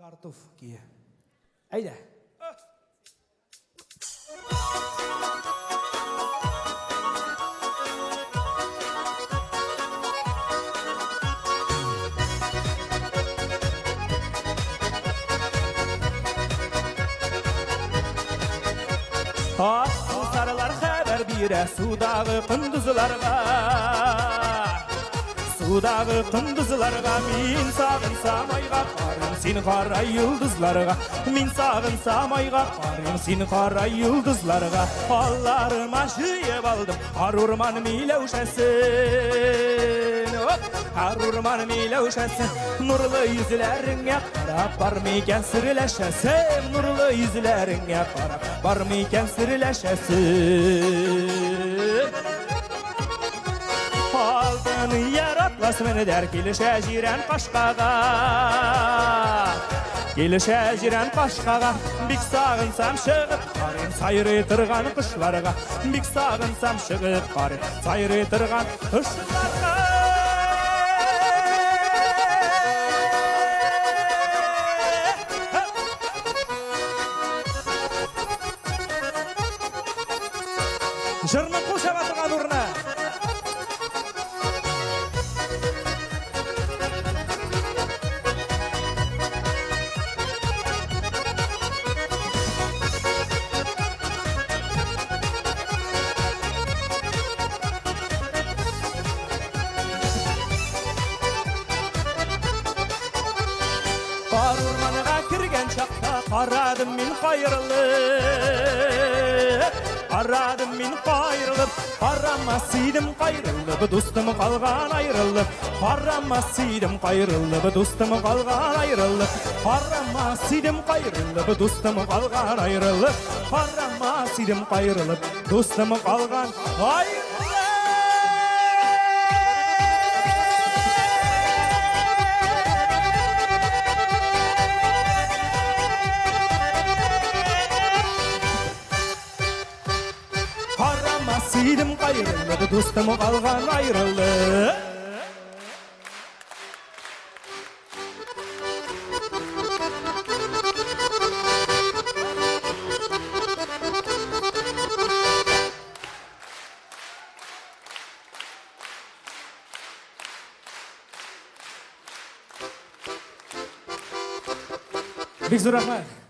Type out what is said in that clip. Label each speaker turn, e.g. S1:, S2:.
S1: Картуф кие. Әйдә. Ак сусарлар хәбәр бирә судагы кондызларга. Судагы кондызларга мин сагынсам айга карыйм, син кара йолдызларга. Мин сагынсам айга карыйм, син кара йолдызларга. Алларыма җыеп алдым кар урман миләүшәсен. Оп! Кар урман миләүшәсен. Нурлы йөзләреңә карап бар микән серләшәсем? Нурлы йөзләреңә карап бар микән серләшәсем? Алтын ияр атлас мендәр килешә җирән кашкага. Килешә җирән кашкага, бик сагынсам чыгып карыйм сайрый торган кошларга. Бик сагынсам чыгып карыйм сайрый торган кошларга. Җырның кул чаба торган урыны. Кар урманга кергән чакта карадым мин каерылып. Карадым мин каерылып, карамас идем кайрылып, дустым калган аерылып. Карамас идем кайрылып, дустым калган аерылып. Карамас идем кайрылып, дустым калган аерылып. Карамас идем кайрылып, дустым калган аерылып. Карамас идем кайрылып, дустым калган аерылып. Бик зур рәхмәт.